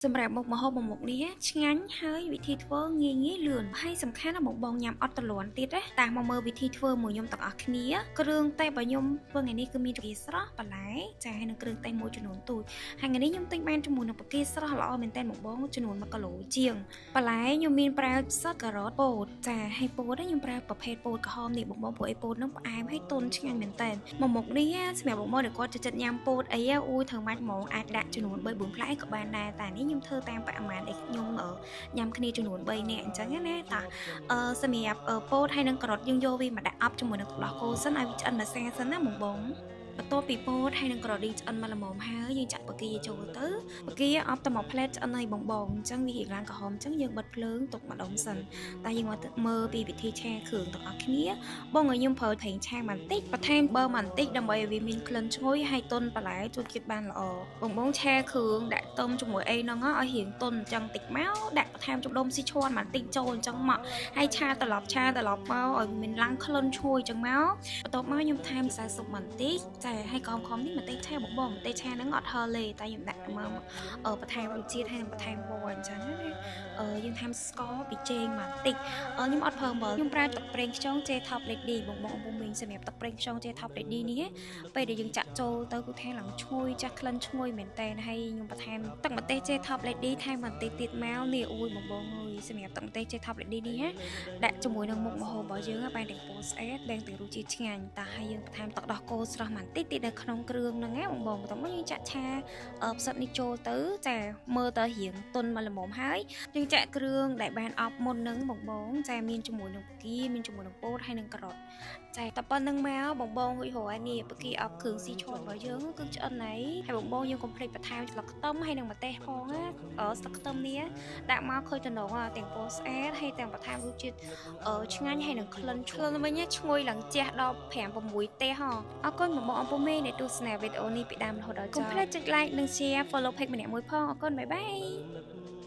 សម្រាប់មុខម្ហូបមួយមុខនេះឆ្ងាញ់ហើយវិធីធ្វើងាយងាយលឿនហើយសំខាន់ណាស់បងបងញ៉ាំអត់ទលាន់ទៀតណាតាមមកមើលវិធីធ្វើមួយខ្ញុំទាំងអស់គ្នាគ្រឿងតែរបស់ខ្ញុំធ្វើថ្ងៃនេះគឺមានបង្គាស្រស់បន្លែចាហើយនិងគ្រឿងតែមួយចំនួនទូចហើយថ្ងៃនេះខ្ញុំទិញបានជាមួយនឹងបង្គាស្រស់ល្អមែនតើបងបងចំនួន1គីឡូជាងបន្លែខ្ញុំមានប្រើផ្សិតការ៉ុតពោតចាហើយពោតខ្ញុំប្រើប្រភេទពោតក្រហមនេះបងបងព្រោះអីពោតនឹងផ្អែមហើយទន់ឆ្ងាញ់មែនតើមួយមុខនេះសម្រាប់បងបងដែលគាត់ចូលចិត្តញ៉ាំពោតអីអូយត្រូវម៉ាច់ហ្មងអាចដាក់ចំនួន3 4ផ្លែក៏បានដែរតែនេះខ្ញុំធ្វើតាមបរិមាណដែលខ្ញុំញ៉ាំគ្នាចំនួន3នាក់អញ្ចឹងណាតោះអឺសម្រាប់ពោតហើយនិងការ៉ុតយើងយកវាមកដាក់អប់ជាមួយនឹងទឹកដោះគោសិនឲ្យវាឆ្អិនមួយសាសិនណាបងបងបន្ទាប់ពីពោតហើយនឹងការ៉ុតនេះឆ្អិនមកល្មមហើយយើងចាក់បង្គាចូលទៅបង្គាអប់តែមួយផ្លែតឆ្អិនហើយបងបងអញ្ចឹងវារៀងឡើងក្រហមអញ្ចឹងយើងបិទភ្លើងទុកម្ដុំសិនតែយើងមកមើលពីវិធីឆាគ្រឿងទាំងអស់គ្នាបងឲ្យខ្ញុំប្រើប្រេងឆាបន្តិចបន្ថែមប៊ឺបន្តិចដើម្បីឲ្យវាមានក្លិនឈ្ងុយហើយទន់បន្លែចូលជាតិបានល្អបងបងឆាគ្រឿងដាក់ទុំជាមួយអីហ្នឹងឲ្យរៀងទន់អញ្ចឹងតិចមកដាក់បន្ថែមចំដុំស៊ីឈួនបន្តិចចូលអញ្ចឹងមកហើយឆាត្រឡប់ឆាត្រឡប់មកឲ្យមានឡើងក្លិនឈ្ងុយអញ្ចឹងមកបន្ទាប់មកខ្ញុំថែមម្សៅស៊ុបបន្តិចចាហើយកមខំនេះម្ទេសឆាបងបងម្ទេសឆាហ្នឹងអត់ហឹរទេតែខ្ញុំដាក់មកបន្ថែមរសជាតិហើយនឹងបន្ថែមពណ៌អញ្ចឹងណាយើងថែមស្ករប៊ីចេងបន្តិចខ្ញុំអត់ប្រើអំបិលខ្ញុំប្រើទឹកប្រេងខ្យង J Top Lady បងបងអំពូមីងសម្រាប់ទឹកប្រេងខ្យង J Top Lady នេះពេលដែលយើងចាក់ចូលទៅគឺថាឡើងឈ្ងុយចាស់ក្លិនឈ្ងុយមែនតើហើយខ្ញុំបន្ថែមទឹកម្ទេស J Top Lady ថែមបន្តិចទៀតមកនេះអូយបងបងអើយសម្រាប់ទឹកម្ទេស J Top Lady នេះណាដាក់ជាមួយនឹងមុខម្ហូបរបស់យើងបានទាំងពណ៌ស្អាតបានទាំងរសជាតិឆ្ងាញ់តោះហើយយើងបន្ថែមទឹកដោះគោស្រស់បន្តិចទៀតនៅក្នុងគ្រឿងហ្នឹងណាបងបងបន្ទាប់មកយើងចាក់ឆាផ្សិតនេះចូលទៅចាមើលទៅរៀងទន់មកល្មមហើយយើងចាក់គ្រឿងដែលបានអប់មុនហ្នឹងបងបងចាមានជាមួយនឹងបង្គាមានជាមួយនឹងពោតហើយនឹងការ៉ុតចាតែប៉ុណ្្នឹងមកបងបងហុយរយនេះបង្គាអប់គ្រឿងស៊ីឈួនរបស់យើងគឺឆ្អិនហើយហើយបងបងយើងកុំភ្លេចបន្ថែមស្លឹកខ្ទឹមហើយនឹងម្ទេសផងណាស្លឹកខ្ទឹមនេះដាក់មកឃើញតំណងទាំងពណ៌ស្អាតហើយទាំងបន្ថែមរសជាតិឆ្ងាញ់ហើយនឹងក្លិនឆ្លិនវិញឈ្ងុយឡើងជះដល់5 6ទេហ៎អរគុណបងបងអំពូមេដែលទស្សនាវីដេអូនេះពីដើមរហូតដល់ចប់កុំភ្លេចចុច like និង share follow page ម្នាក់មួយផងអរគុណ bye bye.